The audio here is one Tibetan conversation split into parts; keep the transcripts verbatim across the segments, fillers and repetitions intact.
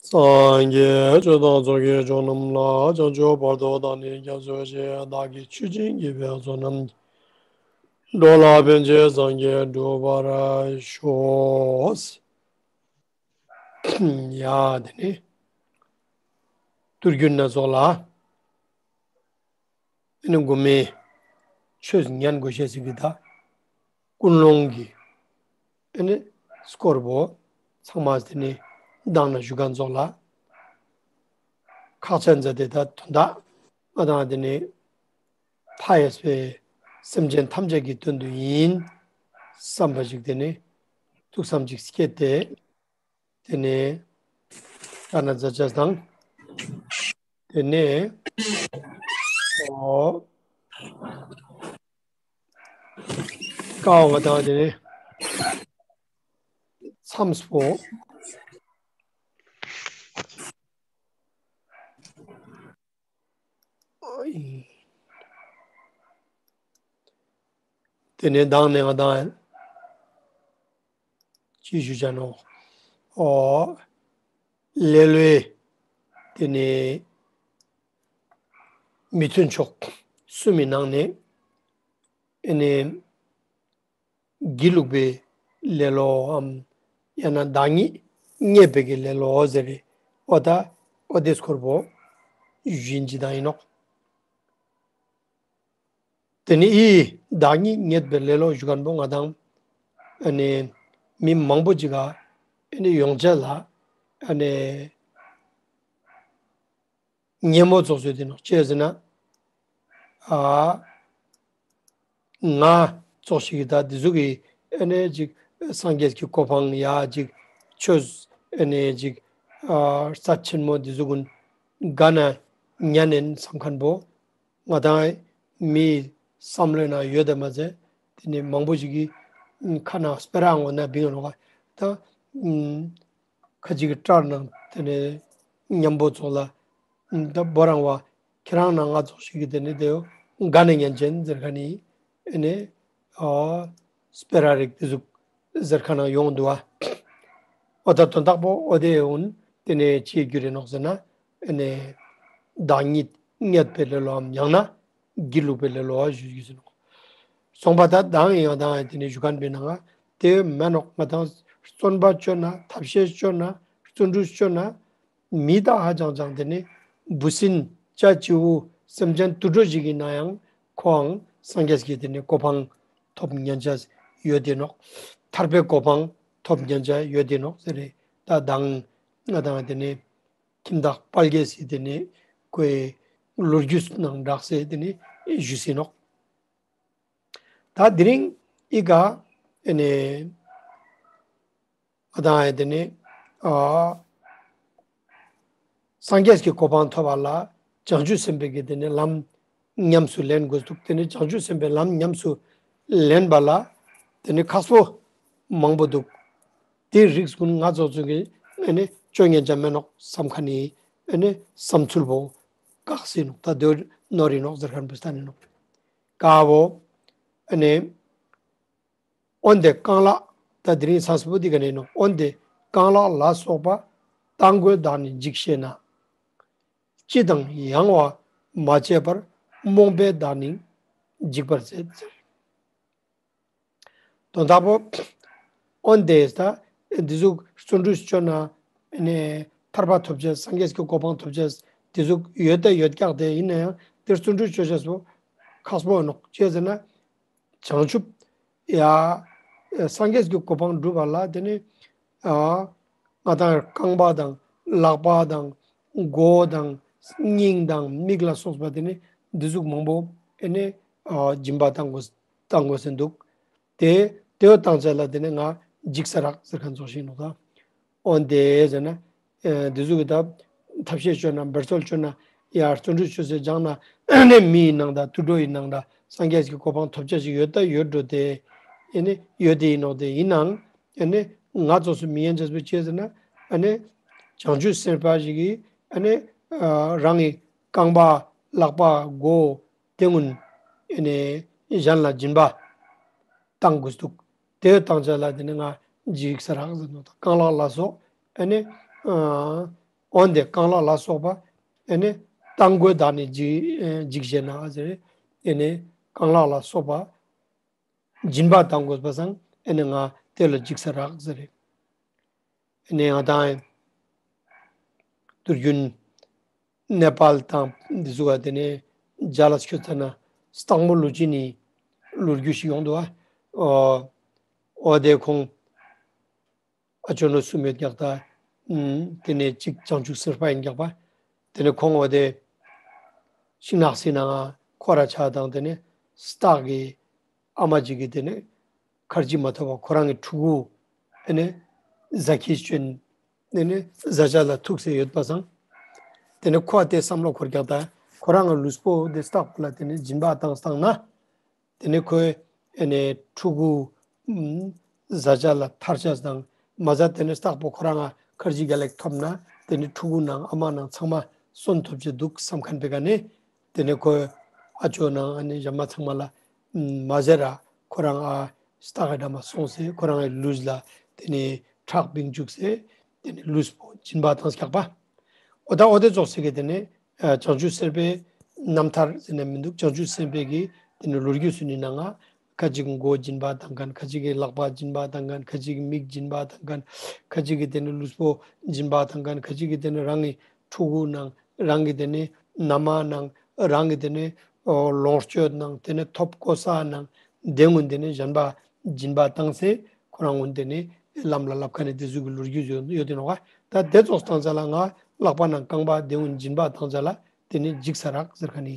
སངས་རྒྱས་ཆོས་དང་ཚོགས་ཀྱི་མཆོག་རྣམས་ལ། བྱང་ཆུབ་བར་དུ་བདག་ནི་སྐྱབས་སུ་མཆི། བདག་གིས་ཆོས་བྱིན་གྱིས་འཕེལ་ཚོགས་རྣམས་ཀྱིས། འགྲོ་ལ་ཕན་ཕྱིར་སངས་རྒྱས་འགྲུབ་པར་ཤོག། ཡ་དེ་ནི་ཏུར་གྱུར་ན་ཚོགས་ལ། ཨ་ནི་དགོན་མའི་ཆོས་ཉན་དགོས་ཤེས་ཟིག་གི་ད་ཀུན་སློང་གི་ཨ་ནི་སྐོར་བོ་ཚང་མ་དེ་ནི་མདང་ན་ཞུ་མཁན་ཚོགས་ལ་ཁག་ཆེན་མཛད་དེ། ད་དོན་དག་ང་དང་དེ་ནི་མཐའ་ཡས་པའི་སེམས་ཅན་ཐམས་ཅད་ཀྱི་དོན་དུ་ཡིན་བསམ་པ་ཞིག་དེ་ནི་ཐུགས་བསམ་ཅིག་སྐྱེས་ཏེ། དེ་ནས་ད་ན་ཛ་ཅ་དང་། དེ་ནས་ཨོ་ཀའོ་བ་དང་། དེ་ནས་མཚམས་པོ། དེ་ནས་མདང་ནས་ང་དང་ཅི་ཞུ་བྱ་ནོ། ཨོ། ལེ་ལོའི་དེ་ནས་མི་མཐུན་ཕྱོགས་གསུམ་གྱི་ནང་ནས་ཨ་ནི་སྒྱིད་ལུག་པའི་ལེ་ལོའམ་ཡང་ན་བདག་ཉིད་བརྙས་པའི་གི་ལེ་ལོ་ཟེར་རེད། ཨོ་ད་ཨོ་དེ་སྐོར་བོ་ཞུ་ཡིན་ཅི་དང་ཡིན་ནོག། དེ་ནི་ཨི་བདག་ཉིད་བརྙས་པའི་ལེ་ལོ་ཞུ་མཁན་པོ་ང་དང་ཨ་ནི་མི་མང་པོ་ཅིག་ག་ཨ་ནི་ཡོང་ཆ་ལ་ཨ་ནི་ཉན་མོ་ཚོགས་བཟོས་དེ་ནོ་ཅི་ཟེར་ན། ཨ་ང་ཚོགས་ཤིག་གི་ད་དེ་ཟུག་གི་ཨ་ནི་ཅིག་སངས་རྒྱས་ཀྱི་གོ་འཕང་ཡ་ཅིག་ཆོས་ཨ་ནི་ཅིག་ཨ་རྩ་ཆེན་མོ་དེ་ཟུག་གུན་ག་ན་ཉན་ནན་བསམ་མཁན་པོ། ང་དང་མིའི་བསམ་བློའི་ནང་ཡོད་དེ་མ་ཚད། དེ་ནི་མང་པོ་ཞིག་གིས་ཁ་ནང་སྤེ་ར་ངོ་ན་བིང་ནོ་ག་ད་ཁ་ཅིག་གི་སྐྲར་ནང་དེ་ནི་མཉམ་པོ་ཚོགས་ལ་ད་བོ་རང་བ་ཁྱེད་རང་ནང་ང་ཚོགས་ཤིག་གི་དེ་ནི་དེའོ་ག་ནས་ཉན་ཅན་ཟེར་ཁ་ནི་ཨེ་ནི་ཨ་སྤེ་ར་རིག་དེ་ཟུག་ཟེར་ཁ་ནང་ཡོང་འདུག་བ། ཨོ་ད་དོན་དག་པོ་ཨོ་དེ་འུན་དེ་ནས་ཅི་རྒྱུ་རེད་ནོག་ཟེར་ན། ཨེ་ནས་བདག་ཉིད་བརྙས་པའི་ལེ་ལོའམ་ཡང་ན་སྒྱིད་ལུག་པའི་ལེ་ལོ་བ་ཞུ་རྒྱུ་ཟེར་ནོག། སོང་པ་ད་དང་ཡང་དང་ཡང་དེ་ནས་ཞུ་མཁན་པའི་ནང་དེ་མེད་ནོག། ང་དང་བརྩོན་པ་བཅོ་ན་ཐབས་ཤེས་བཅོ་ན་བརྩོན་འགྲུས་བཅོ་ན་མི་ད་ཧ་ཅང་ཅང་དེ་ནས་འབུ་སྲིན་བྱ་བྱིའུ་སེམས་ཅན་དུད་འགྲོ་ཞིག་ཡིན་ན་ཡང་ཁོའང་སངས་རྒྱས་ཀྱི་དེ་ནས་གོ་འཕང་ཐོབ་ཉན་ཆ་ཡོད་དེ་ནོག། ཐར་པའི་གོ་འཕང་ཐོབ་ཉན་ཆ་ཡོད་དེ་ནོག་ཟེར་རེད། ད་དང་ང་དང་དེ་ནས་ཁྱིམ་བདག་དཔལ་དགྱེས་སི་དེ་ནས་ཁོའི་ལོ་རྒྱུས་ནང་བསྒྲགས་སེ་དེ་ནས་ཞུས་སེ་ནོག། ད་དེ་རིང་ཨི་ག་ཨེ་ནས་ང་དང་ཨེ་དེ་ནས་ཨ་སངས་རྒྱས་ཀྱི་གོ་འཕང་ཐོབ་པ་ལ་བྱང་ཆུབ་སེམས་དཔའི་གི་དེ་ནས་ལམ་ཉམས་སུ་ལེན་དགོས་འདུག། དེ་ནས་བྱང་ཆུབ་སེམས་དཔའི་ལམ་ཉམས་སུ་ལེན་པ་ལ་དེ་ནས་ཁག་པོ་མང་པོ་འདུག། དེ་རིགས་ཀུན་ང་ཚོ་ཚོ་གི་ཨེ་ནས་བཅོ་ཉན་ཅང་མེད་ནོག་བསམ་ཁ་ནི་ཨེ་ནས་བསམ་ཚུལ་བོ་བཀག་སེ་ནོག། ད་དེ་ནོ་རི་ནོག་ཟེར་མཁན་བུ་སྟ་ནི་ནོག། ཀ་བོ་ཨེ་ནས། འོན་ཏེ་རྐང་ལག། ད་དེ་རིང་ས་སུ་པོ་འདི་ག་ནས་ནོ། འོན་ཏེ་རྐང་ལག་ལ་སོགས་པ་བཏང་དགོས་བདག་ནི་འཇིགས་ཤེས་ན། ཅི་དང་ཡང་བ་མ་བྱས་པར་རྨོངས་པས་བདག་ནི་འཇིགས་པར་མཛད་ཟེར། དོན་དག་པོ། འོན་ཏེ་ད་འདི་ཟུག་བརྩོན་འགྲུས་བཅོ་ན་ནས་ཐར་པ་ཐོབ་ཅེས་སངས་རྒྱས་ཀྱི་གོ་འཕང་ཐོབ་ཅེས་འདི་ཟུག་ཡོད་ད་ཡོད་ཀྱག་དེ་ཡིན་ན་ཡང་དེར་བརྩོན་འགྲུས་བཅོ་ཅེས་སུ་ཁག་པོ་ནོག་ཅེས་ཟེར་ན། བྱང་ཆུབ། ཡ། སངས་རྒྱས་ཀྱི་གོ་འཕང་སྒྲུབ་པ་ལ་དེ་ནི། ཨ། ང་དང་རྐང་པ་དང་ལག་པ་དང་མགོ་དང་སྙིང་དང་མིག་ལ་སོགས་པ་དེ་ནི་འདི་ཟུག་མང་པོ་ཨེ་ནི། ཨ། སྦྱིན་པ་བཏང་དགོས་བཏང་དགོས་ཟེར་འདུག། དེ་དེ་བོ་བཏང་ཚད་ལ་དེ་ནི་ང་འཇིགས་ས་རག་ཟེར་མཁན་ཚོགས་ཤིག་ནོག་ད། འོན་ཏེ་ཟེར་ན། ཨེ་འདི་ཟུག་གི་ད་ཐབས་ཤེས་བཅོས་ན་འབད་རྩོལ་བཅོས་ན་ཡར་བརྩོན་འགྲུས་བཅོས་སེ་སྦྱངས་ན་ནས་མི་ཡི་ནང་དང་དུད་འགྲོ་ཡི་ནང་དང་སངས་རྒྱས་ཀྱི་གོ་འཕང་ཐོབ་བྱ་ཞིག་ཡོད་ད་ཡོད་འགྲོ་དེ། ཨེ་ནི་ཡོད་དེ་ཡིན་ནོག་དེ་ཡིན་ནའང་ཨེ་ནི་ང་ཚོ་སུ་མི་ཡན་ཆད་པོ་ཅེས་ཟེར་ན་ཨེ་ནི་བྱང་ཆུབ་སེམས་དཔའ་ཞིག་གིས་ཨེ་ནི་རང་གི་རྐང་པ་ལག་པ་མགོ་དེ་ཀུན་ཨེ་ནི་གཞན་ལ་སྦྱིན་པ་བཏང་དགོས་འདུག། དེ་བཏང་བྱ་ལ་དེ་ནི་ང་འཇིགས་ས་རག་ཟེར་ནོ་ད་རྐང་ལག་ལ་སོགས་ཨེ་ནི། ཨ། འོན་ཏེ་རྐང་ལག་ལ་སོགས་པ་ཨེ་ནི་བཏང་དགོས་དག་ནི་འཇིགས་ཨེ་འཇིགས་བྱེད་ན་ཟེར། ཨེ་ནི་རྐང་ལག་ལ་སོགས་པ་སྦྱིན་པ་བཏང་དགོས་པ་སང་ཨེ་ནི་ང་དེ་ལ་འཇིགས་ས་རག་ཟེར། ཨེ་ནི་ང་དང་དུས་རྒྱུན་ནེ་པཱལ་དང་འདི་ཚོ་ག་དེ་ནས་རྒྱ་ལ་ཁྱོད་ཚ་ན་སྟག་མོ་ལུ་ཅི་ནི་ལོ་རྒྱུས་ཤིག་ཡོང་འདུག་ཨ། ཨོ་ཨོ་དེ་ཁོང་ཨ་ཅོ་ནོ་སུ་མེད་ཀྱག་ད། ཨུམ། དེ་ནས་གཅིག་བྱང་ཆུབ་སེམས་དཔའ་ཡིན་ཀྱག་པ། དེ་ནས་ཁོང་ཨོ་དེ་ཤིང་ནགས་སི་ནང་ཁོ་ར་ཆ་དང་དེ་ནས་སྟག་གི་ཨ་མ་ཅིག་གིས་དེ་ནས་ཁར་ཅི་མ་ཐོབ་པ་ཁོ་རང་གི་ཕྲུ་གུ་ཨེ་ནས་ཟ་ཁྱི་བཅོན་ཨེ་ནས་ཟ་བཅའ་ལ་ཐུག་སེ་ཡོད་པ་སང་། དེ་ནས་ཁོ་དེ་བསམ་བློ་འཁོར་ཀྱག་ད་ཁོ་རང་གི་ལུས་པོ་དེ་སྟག་པོ་ལ་དེ་ནས་སྦྱིན་པ་བཏང་བཏང་ན། དེ་ནས་ཁོས་ཨེ་ནས་ཕྲུ་གུ་ཨུམ་ཟ་བཅའ་ལ་ཐར་ཆ་དང་མ་ཟ་དེ་ནས་སྟག་པོ་ཁོ་རང་ང་ཁར་ཅི་ག་ལེགས་ཐོབ་ན་དེ་ནས་ཕྲུ་གུ་ནང་ཨ་མ་ནང་ཚང་མ་གསོན་ཐུབ་ཅེས་འདུག་བསམ་མཁན་པའི་ག་ནས། དེ་ནས་ཁོས་ཨ་ཅོ་ནང་ཨ་ནི་ཞྭ་མ་ཚང་མ་ལ་མ་ཟེར་ར་ཁོ་རང་ཨ་སྟག་གི་འདྲ་མ་སོང་སེ་ཁོ་རང་གི་ལུས་ལ་དེ་ནས་ཁྲག་བིང་བཅུག་སེ་དེ་ནས་ལུས་པོ་སྦྱིན་པ་བཏང་སྐྱག་པ། འོ་ད་འོ་དེ་ཙོགས་སེ་གི་དེ་ནས་བྱང་ཆུབ་སེམས་དཔའི་རྣམ་ཐར་ཟེར་ནས་མི་འདུག་བྱང་ཆུབ་སེམས་དཔའི་གི་དེ་ནས་ལོ་རྒྱུས་སུ་ནི་ནང་ང་ཁ་ཅིག་མགོ་སྦྱིན་པ་བཏང་མཁན། ཁ་ཅིག་གི་ལག་པ་སྦྱིན་པ་བཏང་མཁན། ཁ་ཅིག་གི་མིག་སྦྱིན་པ་བཏང་མཁན། ཁ་ཅིག་གི་དེ་ནས་ལུས་པོ་སྦྱིན་པ་བཏང་མཁན། ཁ་ཅིག་གི་དེ་ནས་རང་གི་ཕྲུ་གུ་ནང་རང་གི་དེ་ནས་མནའ་མ་ནང་རང་གི་དེ་ནས་ལོངས་སྤྱོད་ནང་དེ་ནས་ཐོབ་གོ་ས་ནང་དེ་སྔོན་དེ་ནས་གཞན་པ་སྦྱིན་པ་བཏང་སེ་ཁོ་རང་སྔོན་དེ་ནས་ལམ་ལ་ལབ་མཁན་ནི་དེ་ཚོ་གི་ལོ་རྒྱུས་ཡོད་ཡོད་དེ་ནོ་ག་ད་དེ་ཙོགས་བཏང་ས་ལ་ང་ལག་པ་ནང་རྐང་པ་དེ་སྔོན་སྦྱིན་པ་བཏང་ས་ལ་དེ་ནས་འཇིགས་ས་རག་ཟེར་མཁན་ནི་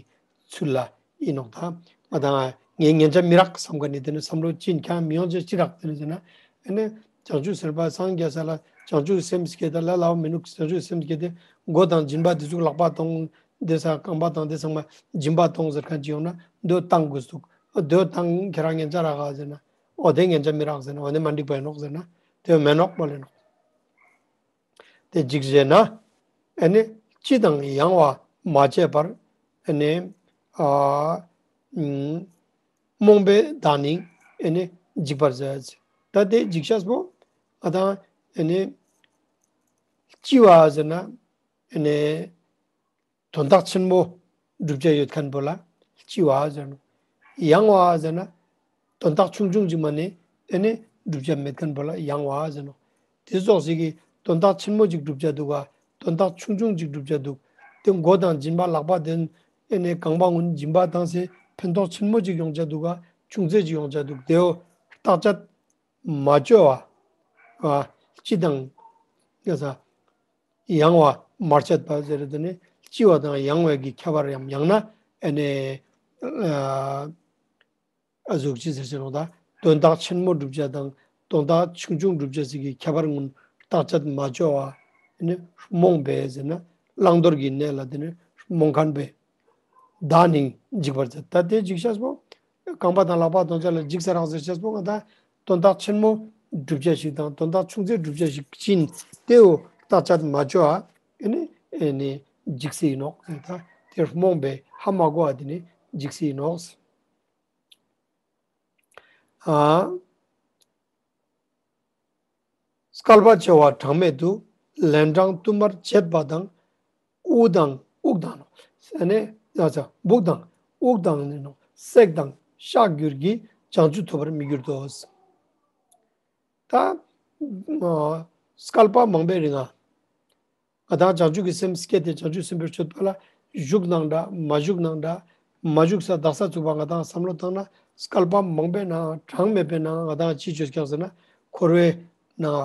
ཚུལ་ལ་ཡིན་ནོག་ད་ང་དང་ངའི་ཉན་ཆ་མི་རག་བསམ་མཁན་ནི་དེ་ནས་བསམ་བློ་ཅི་ཡིན་ཀྱང་མི་ཡོང་ཅེས་ཅི་རག་དེ་ནས་ཟེར་ན། ཨ་ནི་བྱང་ཆུབ་སེམས་དཔའ་སངས་རྒྱས་ས་ལ་བྱང་ཆུབ་སེམས་བསྐྱེད་ད་ལ་ལའོ་མི་ནུག་བྱང་ཆུབ་སེམས་བསྐྱེད་དེ་མགོ་དང་སྦྱིན་པ་དེ་ཚོ་ལག་པ་གཏོང་དེ་ས་རྐང་པ་དང་དེ་ཚང་མ་སྦྱིན་པ་གཏོང་ཟེར་མཁན་ཅི་ཡོང་ན་འདོད་བཏང་དགོས་འདུག་འདོད་བཏང་ཁྱེད་རང་ཉན་ཆ་རག་ག་ཟེར་ན་འོ་དེ་ཉན་ཆ་མི་རག་ཟེར་ན་འོ་དེ་མ་འགྲིག་པ་ཡིན་ནོག་ཟེར་ན་དེ་མེན་ནོག་པ་ལེ་ནོག་དེ་འཇིགས་བྱེད་ན། ཨ་ནི་སྤྱི་དང་ཡང་བ་མ་བྱས་པར། ཨ་ནི་ཨ་ཨུམ་རྨོངས་པས་བདག་ནི་ཨ་ནི་འཇིགས་པར་མཛད། ད་དེ་འཇིགས་ཤེས་པོ་ང་དང་ཨ་ནི་ལྕི་བ་ཟེར་ན་ཨ་ནི། དོན་དག་ཆེན་མོ་བསྒྲུབ་བྱ་ཡོད་མཁན་པོ་ལ་ལྕི་བ་ཟེར་ནོ། ཡང་བ་ཟེར་ན་དོན་དག་ཆུང་ཆུང་ཅིག་མ་ནི་ཨེ་ནི་བསྒྲུབ་བྱ་མེད་མཁན་པོ་ལ་ཡང་བ་ཟེར་ནོ། དེ་ཙོགས་ཤིག་གིས་དོན་དག་ཆེན་མོ་ཅིག་བསྒྲུབ་བྱ་འདུག་ག་དོན་དག་ཆུང་ཆུང་ཅིག་བསྒྲུབ་བྱ་འདུག་དེ་མགོ་དང་སྦྱིན་པ་ལག་པ་དེ་ཨེ་ནི་རྐང་པ་ངུན་སྦྱིན་པ་བཏང་སེ་ཕན་ཐོགས་ཆེན་མོ་ཅིག་ཡོང་བྱ་འདུག་ག་ཆུང་ཚེ་ཅིག་ཡོང་བྱ་འདུག་དེའོ་བརྟག་དཔྱད་མ་བཅོས་པ། ཨ་ལྕི་དང་ཡ་ས། ཡང་བ་མར་ཆད་པ་ཟེར་དུས་ནི་ལྕི་བ་དང་ཡང་བའི་གི་ཁྱད་པར་ཡང་ཡང་ན་ཨ་ནི་ཨ་ཟུག་ཅི་ཟེར་ཞེ་ནོ་ད་དོན་དག་ཆེན་མོ་བསྒྲུབ་བྱ་དང་དོན་དག་ཆུང་ཆུང་བསྒྲུབ་བྱ་ཟིག་གི་ཁྱད་པར་ངོ་བརྟག་དཔྱད་མ་བཅོས་པ་ཨ་ནི་རྨོངས་པས་ཟེར་ན་བླང་དོར་གྱི་གནས་ལ་དེ་ནི་རྨོངས་མཁན་པས། བདག་ནི་འཇིགས་པར་མཛད། ད་དེ་འཇིགས་ཤེས་པོ། རྐང་པ་དང་ལག་པ་དོན་ཆ་ལ་འཇིགས་ས་རག་ཟེར་ཤེས་པོ་ང་ད་དོན་དག་ཆེན་མོ་བསྒྲུབ་བྱ་ཞིག་དང་དོན་དག་ཆུང་ཚེ་བསྒྲུབ་བྱ་ཞིག་ཕྱིན་དེའོ་བརྟག་དཔྱད་མ་བཅོས་ཨ་ཨེ་ནི་ཨེ་ནི་འཇིགས་སེ་ཡིན་ནོག་ད་དེ་རྨོངས་པས་ཧ་མ་གོ་ཨ་དེ་ནི་འཇིགས་སེ་ཡིན་ནོག་ཨ། སྐལ་པ་བྱེ་བ་གྲངས་མེད་དུ། ལན་གྲངས་དུ་མར་བྱེད་པ་དང་། དབུགས་དང་དབུགས་དང་ནོ། ཨ་ནི་ཡ་ཚ་སྦུག་དང་དབུགས་དང་ནི་ནོ། བསྲེག་དང་གཤག་འགྱུར་གྱིས་བྱང་ཆུབ་ཐོབ་པར་མི་འགྱུར་ཏོ། ད་ཨ་སྐལ་པ་མང་པོའི་རིང་ང་ང་དང་བྱང་ཆུབ་ཀྱི་སེམས་བསྐྱེད་དེ་བྱང་ཆུབ་སེམས་དཔའི་སྤྱོད་པ་ལ་ཞུགས་ནང་འདྲ་མ་ཞུགས་ནང་འདྲ་མ་ཞུགས་ས་དག་ས་ཚུགས་པ་ང་དང་བསམ་བློ་བཏང་ན་སྐལ་པ་མང་པོའི་ནང་གྲངས་མེད་པའི་ནང་ང་དང་ཅི་བྱོས་ཀྱང་ཟེར་ན་འཁོར་བའི་ནང་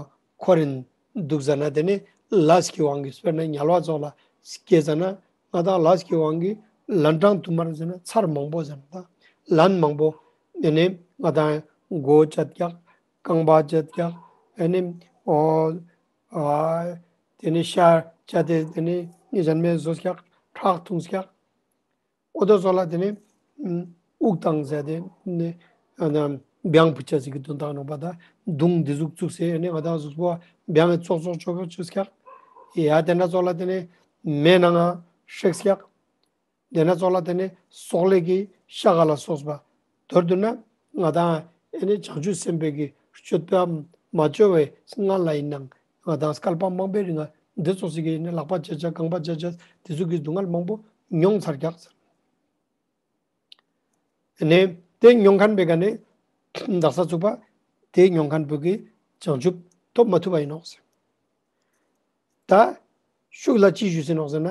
འཁོར་རིན་འདུག་ཟེར་ན་དེ་ནི་ལས་ཀྱི་དབང་གིས་དཔེར་ན་དམྱལ་བ་ཚོགས་ལ་སྐྱེས་ཟེར་ན་ང་དང་ལས་ཀྱི་དབང་གིས་ལན་གྲངས་དུ་མར་ཟེར་ན་ཚར་མང་པོ་ཟེར་ན་ད་ལན་མང་པོ་དེ་ནི་ང་དང་མགོ་བཅད་ཀྱག་རྐང་པ་བཅད་ཀྱག་ཨ་ནི་ཨོ། ཨ། དེ་ནས་ཤ་བཅད་དེ་དེ་ནས་གཞན་མའི་བཟོ་སྐྱག་ཁྲག་འཐུང་སྐྱག་འོ་དོ་ཚོ་ལ་དེ་ནས་དབུགས་བཏང་ཟེར་དེ་ནས་ཨ་ན་བྱང་བུ་ཆ་ཟིག་གི་དོན་དག་ནོ་པ་ད་མདུང་འདི་ཟུག་བཙུགས་ཟེར་ནས་ང་དང་གཟུགས་པོ་བྱང་གི་ཙོག་ཙོག་ཅོག་ཅོག་བཅུག་སྐྱག་ཡ་དེ་འདྲ་ཚོ་ལ་དེ་ནས་མེ་ནང་ང་བསྲེག་སྐྱག་དེ་ན་ཚོགས་ལ་དེ་ནས་སོག་ལེ་གི་ཤ་ག་ལ་སོགས་པ་མདོར་བསྡུ་ན་ང་དང་ཨེ་ནི་བྱང་ཆུབ་སེམས་དཔའི་གི་སྤྱོད་པ་མ་བཅོས་པའི་སྔ་ལ་ཡིན་ནང་ང་དང་སྐལ་པ་མང་པོའི་རིང་ང་ འདི་ཚོ་ཞིག་གིས་ནི་ལག་པ་བཅད་བྱ་རྐང་པ་བཅད་བྱ་དེ་ཚོ་གི་སྡུག་བསྔལ་མང་པོ་མྱོང་ཚར་ཀྱག་ཟེར། ནས་དེ་མྱོང་མཁན་པའི་ག་ནས་དག་ས་ཚུགས་པ་དེ་མྱོང་མཁན་པོ་གིས་བྱང་ཆུབ་ཐོབ་མ་ཐུབ་པ་ཡིན་ནོག་ཟེར། ད་ཤུགས་ལ་ཅི་ཞུས་ཟིན་ནོག་ཟེར་ན།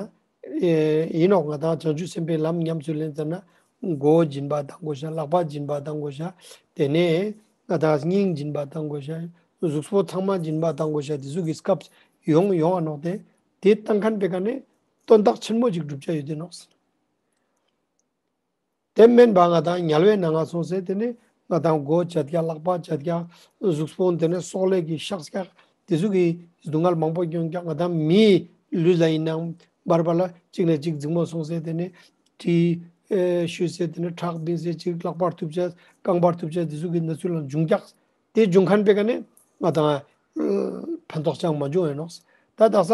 ཨེ་ཡིན་ནོག་ང་དང་བྱང་ཆུབ་སེམས་དཔའི་ལམ་ཉམས་སུ་ལེན་ཟེར་ན། མགོ་སྦྱིན་པ་བཏང་དགོས་ཤ། ལག་པ་སྦྱིན་པ་བཏང་དགོས་ཤ། དེ་ནས་ང་དང་སྙིང་སྦྱིན་པ་བཏང་དགོས་ཤ། གཟུགས་པོ་ཚང་མ་སྦྱིན་པ་བཏང་དགོས་ཤ། དེ་ཚོ་གི་སྐབས་ཡོང་ཡོང་བ་ནོག་སྟེ། དེ་བཏང་མཁན་པའི་ག་ནས་དོན་དག་ཆེན་མོ་ཅིག་སྒྲུབ་བྱ་ཡོད་དེ་ནོག་ཟེར། དེ་མིན་པ་ང་དང་དམྱལ་བའི་ནང་ང་སོང་ཟེར་དེ་ནི་ང་དང་མགོ་བཅད་རྒྱག། ལག་པ་བཅད་རྒྱག། གཟུགས་པོ་དེ་ནི་སྲོག་ལས་ཀྱི་གཤགས་རྒྱག། དེ་ཚོ་གི་སྡུག་བསྔལ་མང་པོ་མྱོང་རྒྱག། ང་དང་མིའི་ལུས་ལ་ཡིན་ནའང་བར་བར་ལ་གཅིག་ནས་གཅིག་འཛིང་མོ་སོང་ཟེར་དེ་ནི་གྲི་ཨེ་ཤུས་ཟེར་དེ་ནི་ཁྲག་བིང་ཟེར་གཅིག་ལག་པར་ཐུབ་བྱ་རྐང་པར་ཐུབ་བྱ་དེ་ཚོ་གི་གནས་ཚུལ་ལ་འབྱུང་རྒྱག། དེ་འབྱུང་མཁན་པའི་ག་ནས་ང་དང་ཕན་ཐོགས་ཅང་མ་འབྱུང་ཡོད་ནོག། ད་དག་ས་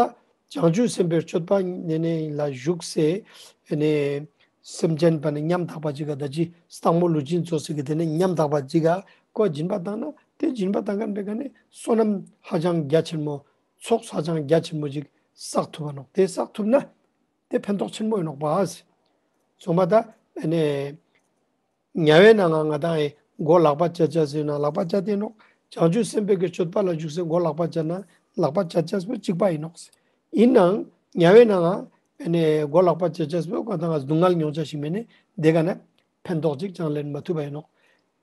བྱང་ཆུབ་སེམས་དཔའི་སྤྱོད་པ་ནས་ནས་ལ་ཞུགས་སེ་ནས་སེམས་ཅན་པ་ནི་ཉམ་ཐག་པ་ཅིག་ག་ད་ཅི་སྟག་མོ་ལུས་སྦྱིན་ཚོ་ཟེར་གི་དེ་ནས་ཉམ་ཐག་པ་ཅིག་ག་ཁོ་སྦྱིན་པ་བཏང་ན་དེ་སྦྱིན་པ་བཏང་མཁན་པའི་ག་ནས་བསོད་ནམས་ཧ་ཅང་རྒྱ་ཆེན་མོ་ཚོགས་ཧ་ཅང་རྒྱ་ཆེན་མོ་ཅིག་བསགས་ཐུབ་པ་ནོག། དེ་བསགས་ཐུབ་ན་དེ་ཕན་ཐོགས་ཆེན་མོ་ཡིན་ནོག་པ། སོང་པ་ད་ནས། དམྱལ་བའི་ནང་ང་ང་དང་ཨེ་མགོ་ལག་པ་བཅད་བྱ་ཟེར་ན་ལག་པ་བཅད་དེ་ནོག། བྱང་ཆུབ་སེམས་དཔའི་གི་སྤྱོད་པ་ལ་འཇུག་སེ་མགོ་ལག་པ་བཅད་ན་ལག་པ་བཅད་བྱ་སོ་གཅིག་པ་ཡིན་ནོག། ཡིན་ནའང་དམྱལ་བའི་ནང་ང་ཨེ་ནས་མགོ་ལག་པ་བཅད་བྱ་སོ་ང་དང་ང་སྡུག་བསྔལ་མྱོང་བྱ་ཞིག་མེད་ནས་དེ་ག་ན་ཕན་ཐོགས་ཅིག་ཅང་ལེན་མ་ཐུབ་པ་ཡིན་ནོག།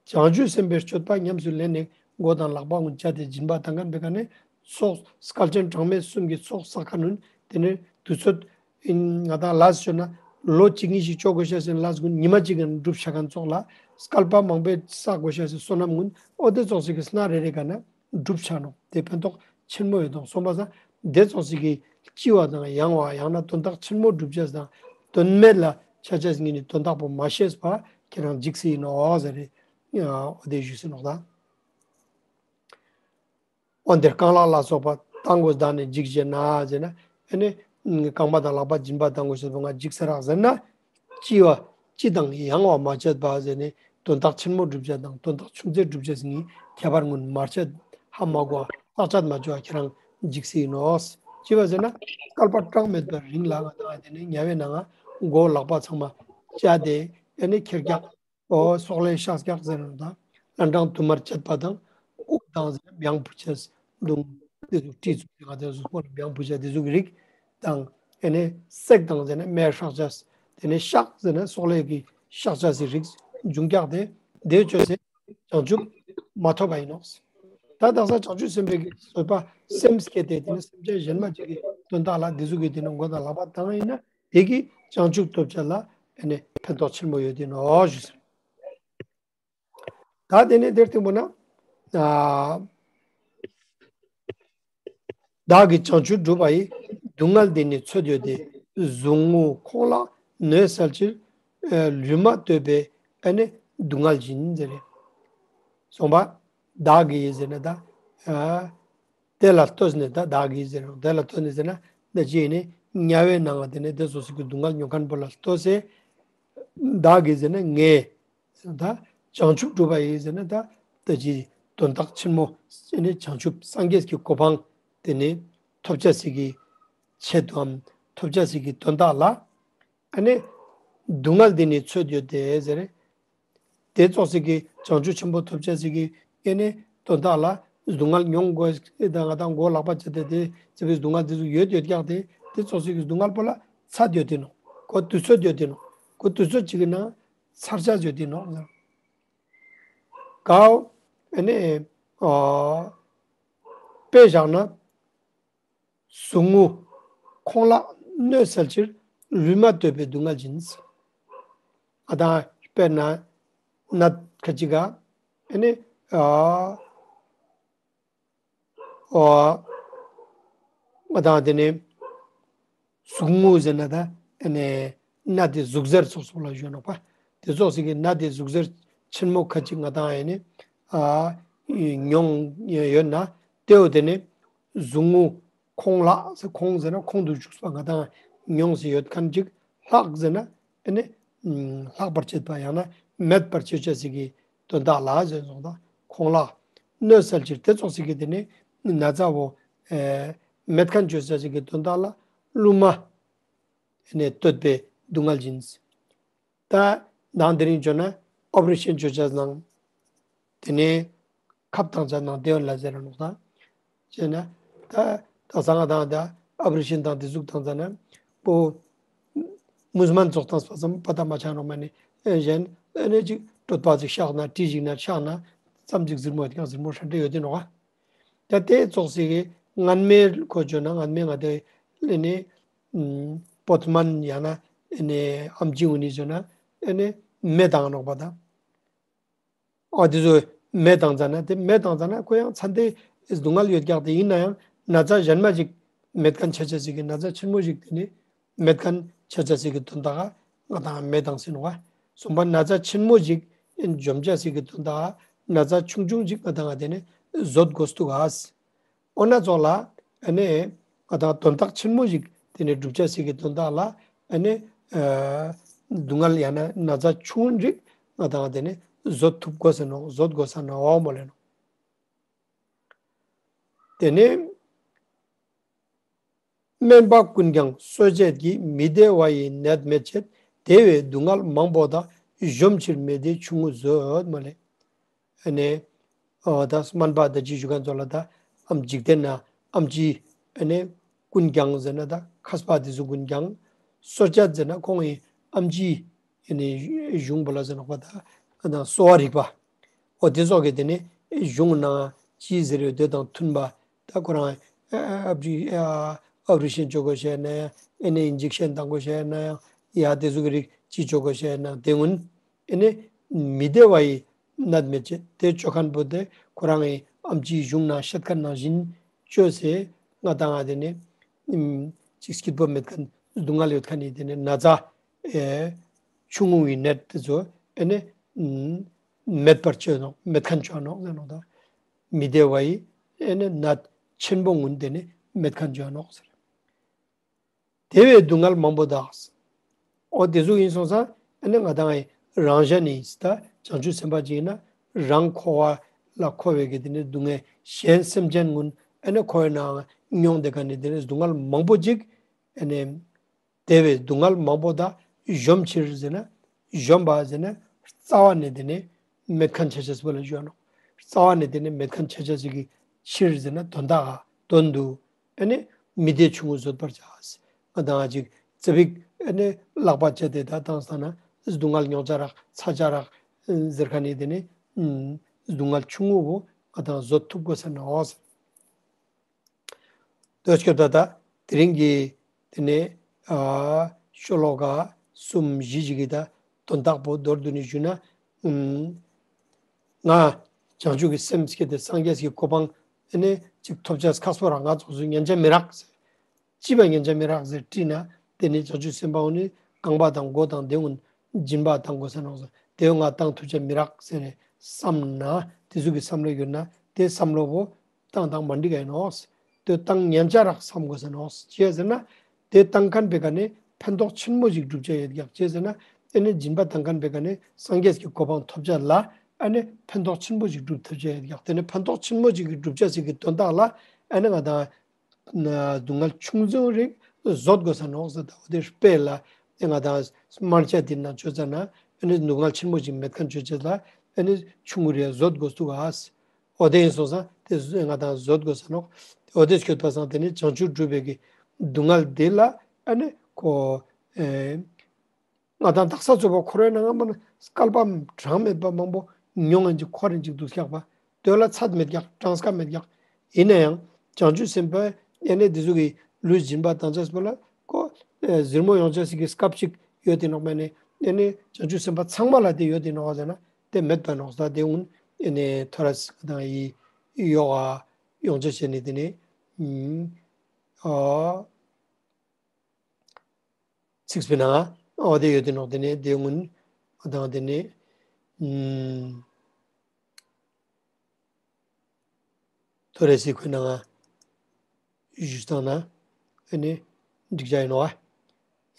བྱང་ཆུབ་སེམས་དཔའི་སྤྱོད་པ་ཉམས་སུ་ལེན་ནས་མགོ་དང་ལག་པ་ཀུན་བཅད་དེ་སྦྱིན་པ་བཏང་མཁན་པའི་ག་ནས་ཚོགས་སྐལ་ཆེན་གྲངས་མེད་གསུམ་གྱི་ཚོགས་བསགས་མཁན་ནོ་དེ་ནས་དུས་ཚོད། ཨིན་ང་དང་ལས་ཞུ་ན་ལོ་གཅིག་གཉིས་ཤིག་ཅོ་དགོས་ཤ་ཟེར་ལས་ཀུན་ཉི་མ་གཅིག་གི་སྒྲུབ་བྱ་མཁན་ཚོགས་ལ་སྐལ་པ་མང་པོའི་བསགས་དགོས་ཤ་ཟེར་བསོད་ནམས་ཀུན་ཨོ་དེ་ཚོགས་ཤིག་གི་སྣ་རེ་རེ་ག་ན་སྒྲུབ་བྱ་ནོག། དེ་ཕན་ཐོགས་ཆེན་མོ་ཡོད་དོ་སོང་པ་ས་དེ་ཚོགས་ཤིག་གི་ལྕི་བ་དང་ཡང་བ་ཡང་ན་དོན་དག་ཆེན་མོ་སྒྲུབ་བྱ་དང་དོན་མེད་ལ་ཆ་ཆ་ངེས་ནི་དོན་དག་པོ་མ་ཤེས་པ་ཁྱེད་རང་འཇིགས་སི་ཡིན་ནོག་ཟེར་རེ་ཨོ་དེ་ཞུས་སི་ནོག་ད། འོན་ཏེ་རྐང་ལག་ལ་སོགས་པ་བཏང་དགོས་བདག་ནི་འཇིགས་བྱེད་ན་ཟེར་ན། ཨ་ནི་རྐང་པ་དང་ལག་པ་སྦྱིན་པ་བཏང་དགོས་ཟེར་བ་ང་འཇིགས་ས་རག་ཟེར་ན། ལྕི་བ་ལྕི་དང་ཡང་བ་མ་བྱེད་པ་ཟེར་ནས་དོན་དག་ཆེན་མོ་སྒྲུབ་བྱ་དང་དོན་དག་ཆུང་ཚེ་སྒྲུབ་བྱ་ཟེར་ནི་ཁྱད་པར་ངོ་མ་བྱེད་ཧ་མ་གོ་བརྟག་དཔྱད་མ་བྱུང་བ་ཁྱེད་རང་འཇིགས་སི་ཡིན་ནོག། ལྕི་བ་ཟེར་ན་སྐལ་པ་གྲངས་མེད་པའི་རིང་ལ་ང་དང་དེ་ནས་དམྱལ་བའི་ནང་ང་མགོ་ལག་པ་ཚང་མ་བཅད་དེ་ཨ་ནི་ཁྱེར་རྒྱག། ཨོ་སྲོག་ལས་ཤ་རྒྱགས་ཟེར་ནོ་དང་། ལན་གྲངས་དུ་མར་བཅད་པ་དང་། དབུགས་དང་ཟེར་ན་བྱང་བུ་ཆས་མདུང་། དེ་ཚོ་གྲི་ཚུགས་ང་ཚོའི་གཟུགས་པོ་ལ་བྱང་བུ་ཆས་དེ་ཚོ་གི་རིགས་དང་། ཨེ་ནས་བསྲེག་དང་ཟེར་ན་སྨད་ཧྲག་ཆས། དེ་ནས་གཤག་ཟེར་ན་སྲོག་ལས་ཀྱི་གཤག་ཆས་སི་རིགས་འབྱུང་རྒྱག་དེ་དེ་བཅོས་ཚེ་བྱང་ཆུབ་མ་ཐོབ་པ་ཡིན་ནོག། ད་དག་ས་བྱང་ཆུབ་སེམས་དཔའི་གི་བཟོད་པ་སེམས་བསྐྱེད་དེ་དེ་ནས་སེམས་ཅན་གཞན་མ་གཅིག་གི་དོན་དག་ལ་དེ་ཚོ་གི་དེ་ནས་མགོ་དང་ལག་པ་བཏང་ཡིན་ན། དེ་གིས་བྱང་ཆུབ་ཐོབ་བྱ་ལ་ཨེ་ནས་ཕན་ཐོགས་ཆེན་པོ་ཡོད་དེ་ནོ་ཞུ་ཟེར། ད་དེ་ནས་དེར་ཐིམ་པོ་ན། ཨ་བདག་གིས་བྱང་ཆུབ་བསྒྲུབས་པ་ཡི། སྡུག་བསྔལ་འདི་ནི་ཚོད་ཡོད་དེ། ཟུག་རྔུ་ཁོང་ལ་གནོད་སེལ་ཕྱིར། ཨ་ལུས་མ་བཏུབ་པའི་ཨེ་ནས་སྡུག་བསྔལ་བཞིན་ཟེར་རེད། སོང་པ། བདག་གིས་ཟེར་ན་ད། ཨ་དེ་ལ་ལྟོས་ནས་ད་བདག་གིས་ཟེར་རོ། དེ་ལ་ལྟོས་ནས་ཟེར་ན་ད་ཅི་ཡིན་ནི་དམྱལ་བའི་ནང་ང་དེ་ནས་དེ་སོ་སོ་གི་སྡུག་བསྔལ་མྱོང་མཁན་པོ་ལ་ལྟོས་སེ། བདག་གིས་ཟེར་ན་ངས། ད་བྱང་ཆུབ་སྒྲུབ་པ་ཡིས་ཟེར་ན་ད་ད་ཅི་དོན་དག་ཆེན་མོ་ཟེར་ནས་བྱང་ཆུབ་སངས་རྒྱས་ཀྱི་གོ་འཕང་དེ་ནས་ཐོབ་བྱ་ཟིག་གི་ཆེད་དུའམ་ཐོབ་བྱ་ཟིག་གི་དོན་དག་ལ། ཨ་ནི་སྡུག་བསྔལ་འདི་ནི་ཚོད་ཡོད་དེ་ཟེར། དེ་ཙོགས་ཟིག་གི་བྱང་ཆུབ་ཆེན་པོ་ཐོབ་བྱ་ཟིག་གི་ཨེ་ནི་དོན་དག་ལ་སྡུག་བསྔལ་མྱོང་དགོས་དང་ང་དང་མགོ་ལག་པ་བཅད་དེ་དེ་ཚེ་བའི་སྡུག་བསྔལ་དེ་ཚོ་ཡོད་ཡོད་ཀྱག་དེ་དེ་ཙོགས་ཟིག་གི་སྡུག་བསྔལ་པོ་ལ་ཚད་ཡོད་དེ་ནོ། ཁོ་དུས་ཚོད་ཡོད་དེ་ནོ། ཁོ་དུས་ཚོད་ཅིག་གི་ནང་ཚར་བྱ་ཡོད་དེ་ནོ། གའོ་ཨེ་ནི་ཨ་དཔེ་བཞག་ན། ཟུག་རྔུ་ཁོང་ལ་གནོད་སེལ་ཕྱིར། ལུས་མ་བཏུབ་པའི་སྡུག་བསྔལ་བཞིན། ཨ་ད་དཔེར་ན་ནད་ཁ་ཅིག་ག་ཨེ་ནི་ཨ་ཨ་ཨ་ད་དེ་ནི་ཟུག་རྔུ་ཟེར་ན་ད་ཨེ་ནི་ནད་དེ་ཟུག་གཟེར་ཚོགས་སོགས་ལ་ཞུ་ནོག་པ། དེ་ཚོགས་ཟེར་གི་ནད་དེ་ཟུག་གཟེར་ཆེན་མོ་ཁ་ཅིག་ང་དང་ཨེ་ནི་ཨ་མྱོང་ཡོད་ན་དེའོ་དེ་ནི་ཟུག་རྔུ་ཁོང་ལ་ཟེར། ཁོང་ཟེར་ན་ཁོང་དུ་བཅུག་པ་ང་དང་མྱོང་ཟེར་ཡོད་མཁན་ཅིག་ལྷག་ཟེར་ན་ཨེ་ནི་ལྷག་པར་བྱེད་པ་ཡང་ན་མེད་པར་བྱེད་བྱ་ཟེར་གི་དོན་དག་ལ་ཟེར་སོང་ད་ཁོང་ལ་གནོད་སེལ་ཕྱིར་དེ་ཙོགས་ཟེར་གི་དེ་ནི་ན་ཚ་བོ་ཨེ་ མེད་མཁན་བྱེད་ས་ཞིག་གི་དོན་དག་ལ་རླུང་མ་ནས་བཏོད་པའི་སྡུག་བསྔལ་ཡིན། ད་ནང་དེ་རིང་བརྗོད་ན་ཨོ་པ་རེ་ཤན་བྱེད་ཆ་ནང་དེ་ནས་ཁབ་བཏང་ཆ་ནང་དེ་ཡོད་ལ་ཟེར་ར་ནོག་ད། བྱས་ན་ད་ད་ས་ང་དང་ད་ཨོ་པ་རེ་ཤན་དང་དེ་ཟུག་བཏང་ཙ་ན་པོ་མུ་སྨན་ཙོགས་བཏང་སོ་ཙམ་པ་ད་མ་ཆགས་ནོག་མ་ནི་གཞན་ཨ་ནི་ཅིག་གྲོད་པ་ཅིག་བཤགས་ན་དྲི་ཞིག་ན་བཤགས་ན་ཙམ་ཅིག་ཟིར་མོ་ཡོད་ཀྱང་ཟིར་མོ་ཧྲ་འདྲེ་ཡོད་དེ་ནོག་ད་དེ་ཙོགས་ཟིག་གི་སྔན་མའི་ཁོ་བརྗོད་ན་སྔན་མའི་ང་དེ་ལས་ནི་པོ་ཏི་མན་ཡང་ན་ཨ་ནི་ཨམ་ཆི་འུ་ནི་བརྗོད་ན་ཨ་ནི་མེ་བཏང་ནོག་པ་དང་། ཨ་དེ་ཚོ་མེ་བཏང་ཙ་ན་དེ་མེ་བཏང་ཙ་ན་ཁོ་ཡང་ཚ་འདི་སྡུག་བསྔལ་ཡོད་ཀྱག་དེ་ཡིན་ན་ཡང་ན་ཚ་གཞན་མ་ཞིག་མེད་མཁན་ཆ་ཆ་ཞིག་གི་ན་ཚ་ཆེན་མོ་ཞིག་དེ་ནི་མེད་མཁན་ཆ་ཆ་ཞིག་གི་དོན་དག་ང་དང་མེ་བཏང་ཟིན་བ། གསུམ་པ་ན་ཚ་ཆེན་མོ་ཞིག་འཇོམས་ཆ་ཞིག་གི་དོན་དག་ན་ཚ་ཆུང་ཆུང་ཞིག་ང་དང་དེ་ནི་བཟོད་དགོས་འདུག་ག་འོ་ན་ཚོགས་ལ་ཨ་ནི་ང་དང་དོན་དག་ཆེན་མོ་ཞིག་དེ་ནི་སྒྲུབ་བྱ་ཞིག་གི་དོན་དག་ལ་ཨ་ནི་ཨ་སྡུག་བསྔལ་ཡང་ན་ན་ཚ་ཆུང་ཞིག་ང་དང་དེ་ནི་བཟོད་ཐུབ་དགོས་ས་ནོག་བཟོད་དགོས་ས་ནོག་མོ་ལེ་ནོ། དེ་ནི་སྨན་པ་ཀུན་ཀྱང་གསོད་བྱེད་ཀྱི། མི་བདེ་བ་ཡི་ནད་མེད་བྱེད། བདེ་བའི་སྡུག་བསྔལ་མང་པོ་དག་གཞོམ་ཕྱིར་མི་བདེ་ཆུང་ངུ་བཟོད་མོ་ལེ། ཨ་ནི། ཨོ་ད་སྨན་པ་ད་ཅི་ཞུ་མཁན་ཚོ་ལ་ད་ཨམ་འཇིག་རྟེན་ན་ཨམ་ཆི་ཨ་ནི་ཀུན་ཀྱང་ཟེར་ན་ད་མཁས་པ་དེ་ཚོ་ཀུན་ཀྱང་གསོད་བྱ་ཟེར་ན་ཁོང་གི་ཨམ་ཆི་ཨ་ནི་གཞུང་པོ་ལ་ཟེར་ནོག་པ་ད་ཨ་ད་གསོ་བ་རིག་པ་ཨོ་དེ་ཚོ་གི་དེ་ནི་གཞུང་ནང་ཅི་ཟེར་ཡོད་དེ་དང་མཐུན་པ་ད་ཁོ་རང་ཨ་ཨ་ཨ་ཨོ་པ་རེ་ཤན་བྱེད་དགོས་བཤད་ན་ཡང་ཨ་ནི་ཨིན་ཇེག་ཤན་བཏང་དགོས་བཤད་ན་ཡང་ཡ་དེ་ཚོ་གི་རིགས་ཅི་བྱེད་དགོས་བཤད་ན་དེ་སྔོན། ཨེ་ནི་མི་བདེ་བ་ཡི་ནད་མེད་ཅེས་དེ་བཅོས་མཁན་པོ་དེ་ཁོ་རང་གི་ཨམ་ཆིའི་གཞུང་ནང་བཤད་མཁན་ནང་བཞིན་བཅོས་སེ་ང་དང་ང་དེ་ནི་ཨམ་ཅིག་སྐྱིད་པོ་མེད་མཁན་སྡུག་བསྔལ་ཡོད་མཁན་ནི་དེ་ནི་ན་ཚ་ཨེ་ཆུང་ངུ་ཡི་ནད་དེ་ཚོ་ཨེ་ནི་ཨམ་མེད་པར་བཅོས་ནོག་མེད་མཁན་བཅོས་ནོག་ཟེར་ནོག་ད་མི་བདེ་བ་ཡི་ཨེ་ནི་ནད་ཆེན་པོ་ངུན་དེ་ནི་མེད་མཁན་བཅོས་ནོག་ཟེར། དེ་བས་སྡུག་བསྔལ་མང་པོ་དག་ཨོ་དེ་ཟུག་ཡིན་སོང་ཙང་ཨ་ནི་ང་དང་རང་གཞན་ནི་ད་བྱང་ཆུབ་སེམས་དཔའ་ཅིག་ཡིན་ན་རང་འཁོར་བ་ལ་འཁོར་བའི་གི་དེ་ནི་སྡུག་བསྔལ་གཞན་སེམས་ཅན་ཀུན་ཨ་ནི་འཁོར་བའི་ནང་མྱོང་བསྡད་མཁན་ནི་དེ་ནི་སྡུག་བསྔལ་མང་པོ་ཅིག་ཨ་ནི་དེ་བས་སྡུག་བསྔལ་མང་པོ་དག་གཞོམ་ཕྱིར་ཟེར་ན་གཞོམ་པ་ཟེར་ན་རྩ་བ་ནས་དེ་ནི་མེད་མཁན་ཆ་ཆེས་པོ་ལ་ཞུ་ནོ། རྩ་བ་ནས་དེ་ནི་མེད་མཁན་ཆ་ཆེས་ཀྱི་ཕྱིར་ཟེར་ན་དོན་དག་ག་དོན་དུ། ཨ་ནི་མི་བདེ་ཆུང་ངུ་བཟོད་པར་བྱ། ང་དང་ཅིག་ཙ་པིག་ཨ་ནི་ལག་པ་བཅད་དེ་ད་བཏང་ས་ན་སྡུག་བསྔལ་མྱོང་ཆ་རག་ཚ་ཆ་རག་ཟེར་མཁན་ནི་དེ་ནི་སྡུག་བསྔལ་ཆུང་ངུ་བོ་ང་དང་བཟོད་ཐུབ་དགོས་ས་ནོག་ཟེར། དོ་སྐྱོབ་ད་ད་དེ་རིང་གི་དེ་ནི་ཨ་ཤོ་ལོ་ཀ་གསུམ་བཞི་ཞིག་གི་ད་དོན་དག་པོ་མདོར་བསྡུས་ནས་ཞུས་ན། ཨུམ། ང་བྱང་ཆུབ་ཀྱི་སེམས་སྐྱེས་ཏེ་སངས་རྒྱས་ཀྱི་གོ་འཕང་ཨེ་ནི་ཅིག་ཐོབ་བྱ་ཁག་པོ་རང་ང་ཚོ་ཚོ་ཉན་ཆ་མི་རག་ཟེར། ཅི་བ་ཉན་ཆ་མི་རག་ཟེར་དྲིས་ན་དེ་ནི་བྱང་ཆུབ་སེམས་དཔའ་བོ་ནི་རྐང་པ་དང་མགོ་དང་དེ་ཀུན་སྦྱིན་པ་བཏང་དགོས་ས་ནོག་ཟེར་དེ་ང་བཏང་ཐུབ་ཆ་མི་རག་ཟེར་ནས་བསམ་ན་དེ་ཚོ་གི་བསམ་བློ་ཡོད་ན་དེ་བསམ་བློ་བོ་བཏང་དང་མ་འགྲིག་ག་ཡིན་ནོག་ཟེར། དེ་བཏང་ཉན་ཆ་རག་བསམ་དགོས་ས་ནོག་ཟེར་ཅི་ཡ་ཟེར་ན། དེ་བཏང་མཁན་པའི་ཀ་ནས་ཕན་ཐོགས་ཆེན་མོ་ཞིག་སྒྲུབ་བྱ་ཡོད་ཀྱག་ཅེས་ཟེར་ན། ཨེ་ནི་སྦྱིན་པ་བཏང་མཁན་པའི་ཀ་ནས་སངས་རྒྱས་ཀྱི་གོ་འཕང་ཐོབ་བྱ་ལ་ཨེ་ནི་ཕན་ཐོགས་ཆེན་པོ་ཞིག་སྒྲུབ་ཐུབ་བྱ་ཡོད་ཀྱག་དེ་ནི་ཕན་ཐོགས་ཆེན་མོ་ཞིག་གི་སྒྲུབ་བྱ་ཞིག་གི་དོན་དག་ལ་ཨེ་ནི་ང་དང་སྡུག་བསྔལ་ཆུང་ཆུང་རིགས་བཟོད་དགོས་ས་ནོག་ཟེར། ད་འོ་དེ་དཔེ་ལ་ཨེ་ང་དང་དམར་ཆ་དེ་ན་ཆོས་ཚ་ན་ཨེ་ནི་སྡུག་བསྔལ་ཆེན་མོ་ཞིག་མེད་མཁན་ཆོས་ཅེས་ལ་ཨེ་ནི་ཆུང་ངུ་རེ་བཟོད་དགོས་ཐུག་ག་འོ་དེ་ཡིན་སོང་ཙང་དེ་ང་དང་བཟོད་དགོས་ས་ནོག་འོ་དེ་སྐྱོད་པ་སང་དེ་ནི་བྱང་ཆུབ་སྒྲུབ་པའི་གི་སྡུག་བསྔལ་དེ་ལ་ཨ་ནི་ཁོ་ཨེ་ང་དང་དག་ས་ཚོ་པ་འཁོར་བའི་ནང་ང་མ་ན་བསྐལ་པ་གྲངས་མེད་པ་མང་པོ་མྱོང་ཡིན་ཅིག་འཁོར་ཡིན་ཅིག་འདུག་ཤག་པ་དོན་ལ་ཚད་མེད་ཀྱག་གྲངས་ཀ་མེད་ཀྱག་ཡིན་ན་ཡང་བྱང་ཆུབ་སེམས་དཔའ་ཨེ་ནི་དེ་ཚོ་གི་ལུས་སྦྱིན་པ་དང་བཅས་པ་ལ་ཁོ་ཨེ་ཟིར་མོ་ཡོང་ཆ་ཞིག་གི་སྐབས་ཤིག་ཡོད་དེ་ནོག་མ་ནི་ཨེ་ནི་བྱང་ཆུབ་སེམས་དཔའ་ཚང་མ་ལ་དེ་ཡོད་དེ་ནོག་ཟེར་ན། དེ་མེད་པ་ནོག་ས་དེ་ཀུན་ཨེ་ནི་ཐོ་རས་ཀ་དང་ཡི་ཡོ་ག་ཡོང་ཆ་བྱས་ནས་དེ་ནི་ཨུམ་ཨ་ཚིགས་པའི་ནང་ཨོ་དེ་ཡོད་དེ་ནོག་དེ་ནི་དེ་ཀུན་ཀ་དང་དེ་ནི་ཨུམ་ཐོ་རས་སི་ཁོའི་ནང་ཞུས་བཏང་ན་ཨེ་ནི་འགྲིག་ཆ་ཡིན་ནོག་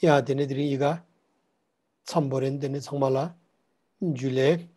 ཡ་དེ་ནི་དེ་རིང་ཡི་ག་མཚམས་བོ་རེད། དེ་ནི་ཚང་མ་ལ་འཇུ་ལེ།